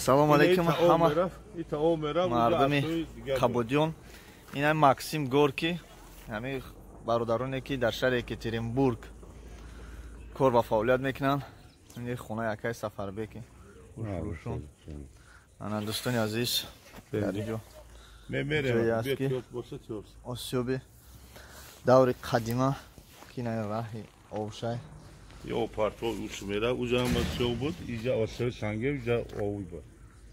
Салом алейкум ҳама мардуми Қабодиён. Ин Максим Горки, ҳамин бародароне ки дар шаҳри Екатеринбург кор ва фаъолият мекунанд. Ин хонаи акаи Сафарбеки. Ана дӯстони азиз, дар инҷо ҷое ки осиёби даври қадима ки ин раҳи овшай ё партов уш мера, уҷа ҳама осиёб буд, иҷа осиёби санги, уҷа ови буд.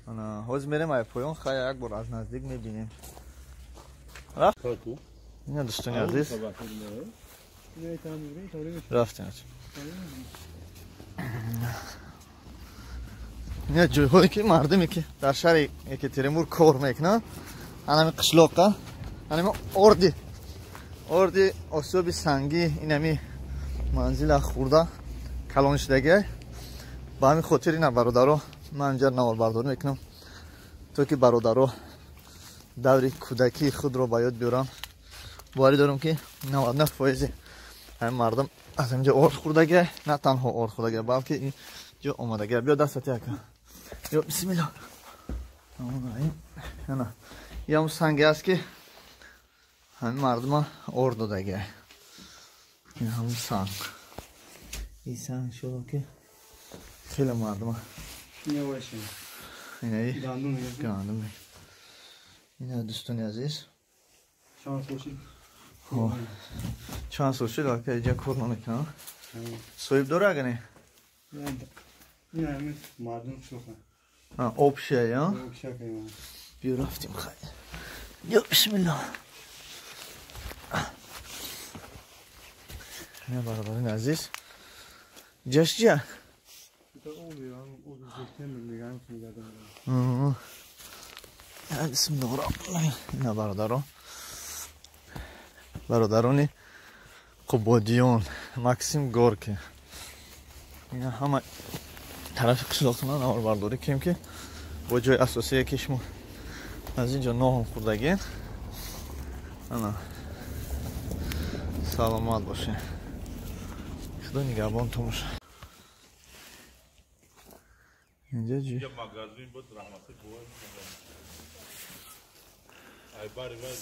Ана ҳозир мерем ай поён, хай як бор аз наздик мебинем. Ина дӯстони азиз, рафтем. Ина ҷойҳое ки мардуме ки дар шаҳри Екатеринбург кор мекунанд, анами қишлоқа, анами орди осиёби сангӣ, инами манзила хурда калон шудагиа. Ба ҳамин хотир ина бародаро, ман инҷа наворбардорӣ мекунам, то ки бародаро даври кӯдакии худро ба ёд биёрам. Боварӣ дорам ки 99% ҳамин мардум аз инҷа орд хӯрдагиа, на танҳо орд хӯрдагиа, балки инҷо омадагиа. Биё дастати ака. Ё бисмилла. Ана ям санге аст ки ҳамин мардума орд додагиа. Ин ҳамун санг. Ин санг шуд ки хеле мардума. Инаи гандум. Ина дӯстони азиз. Чанд сол шуд ака инҷа кор намекунам? Соҳиб дора ага не? Общая, я? Биё рафтем хай. Ё бисмилла. Ина бародарони азиз. Ҷаш ҷа? Бисмилла. Ина бародаро. Бародарони Қубодиён, Максим Горки. Ина ҳама тарафи қишлоқона наворбардорӣ кунем ки бо ҷои асосие ки шумо аз инҷо ноҳум хӯрдагин. Ана саломат бошед. Худо нигаҳбонтон бошад. Инҷа ҷи магазин буд, раҳмати бувай. Ай бари вай